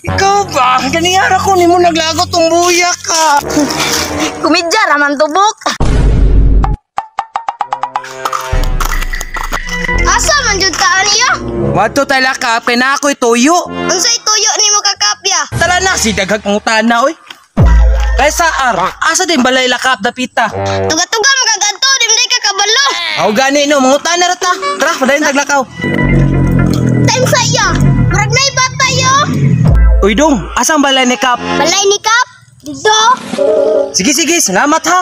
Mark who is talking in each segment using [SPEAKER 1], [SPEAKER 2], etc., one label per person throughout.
[SPEAKER 1] Ikaw ba? Ganiyara ko nimo naglagot tong buya ka.
[SPEAKER 2] Kumidya raman tubok.
[SPEAKER 3] Asa man jud taan niya?
[SPEAKER 1] Wadto tay lakap kay na ako'y tuyo.
[SPEAKER 3] Unsay tuyo nimo kakapya?
[SPEAKER 1] Tara na si daghag pangutana oy. Kay sa ar, asa din balay lakap dapita?
[SPEAKER 3] Tuga-tuga makagadto, di man ka kabalo.
[SPEAKER 1] Aw gani no, mangutana ra ta. Tara, padayon taglakaw.
[SPEAKER 3] Time sa iya. Murag nay bata yo.
[SPEAKER 1] Uy dong, asa ang balay ni Kap?
[SPEAKER 3] Balay ni Kap. Dito.
[SPEAKER 1] Sige sige, salamat ha.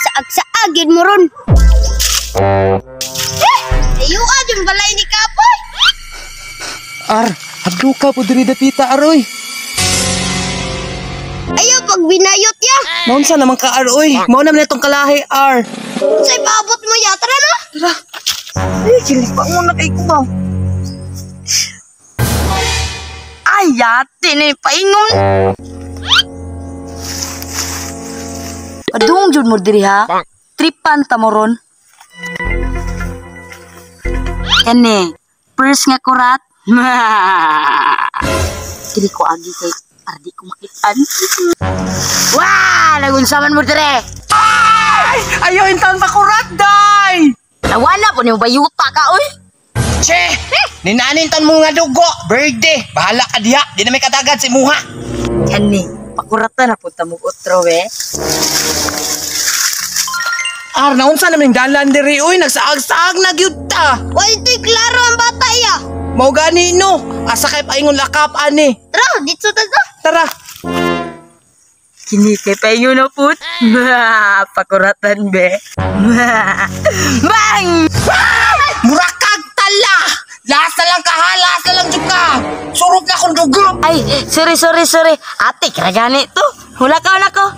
[SPEAKER 3] Saag-saag yun mo ron. Eh, ayuan yung balay ni Kap oy.
[SPEAKER 1] Ar, hadlo ka po diri dapita aroy.
[SPEAKER 3] Ayaw pag binayot ya.
[SPEAKER 1] Naunsa naman ka ar oy. Mao naman itong kalahi ar.
[SPEAKER 3] Unsay paabot mo ya? Tara na.
[SPEAKER 1] Tara. Ay, kilipa mo na kay ko ba?
[SPEAKER 2] Ay, yate na yung paingon. Adung jud mo diri ha. Tripan ta mo ron. Kani, first nga kurat. Dili ko agi kay para di ko makitaan. Wah, nagunsaman mo dire.
[SPEAKER 1] Ay, ayaw intaon pa kurat day.
[SPEAKER 2] Nawala po nimo bayuta ka oy.
[SPEAKER 1] Che! Ninanin tan mo nga dugo. Birthday. Bahala ka diha. Di na may katagad si muha.
[SPEAKER 2] Kani, pakuratan na punta mo otro eh.
[SPEAKER 1] Ar, naunsa naman yung dalan diri oy. Nagsaag-saag na gyud ta.
[SPEAKER 3] Wala to'y klaro ang bata iya.
[SPEAKER 1] Mao gani no. Asa kay paingon lakap ani.
[SPEAKER 3] Tara, dito ta ta.
[SPEAKER 1] Tara.
[SPEAKER 2] Kini kay paingon na put. Pakuratan be. Bang!
[SPEAKER 1] Murakag tala. Lasa lang ka ha. Lasa lang jud ka. Surok na akong dugo.
[SPEAKER 2] Ay, sorry, sorry, sorry. Ate, karagani to. Hula ka na ko.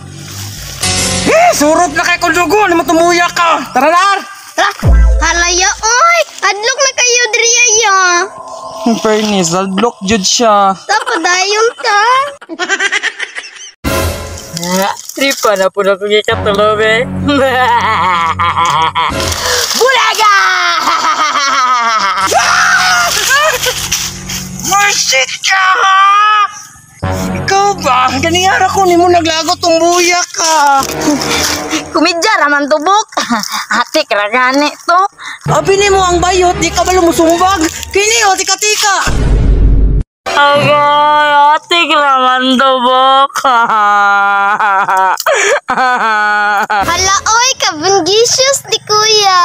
[SPEAKER 1] Eh, surok na kay kong dugo. Ano mo tumuya ka? Tara na, Ar.
[SPEAKER 3] Tara. Halaya oy. Adlok na kayo diri ya.
[SPEAKER 1] Fairness, block jud siya.
[SPEAKER 3] Tapadayon ta.
[SPEAKER 2] Tripa na po na kong ikatulo, be. Bulaga!
[SPEAKER 1] Mercy ka ha! Ikaw ba? Ganiyara ko nimo naglagot tong buya ka.
[SPEAKER 2] Kumidya raman tubok. Ate, karagani to.
[SPEAKER 1] Abi nimo ang bayot, di ka ba lumusumbag? Kini o, tika-tika.
[SPEAKER 2] Agay, ate, raman tubok.
[SPEAKER 3] Hala oy, kabungisius ni kuya.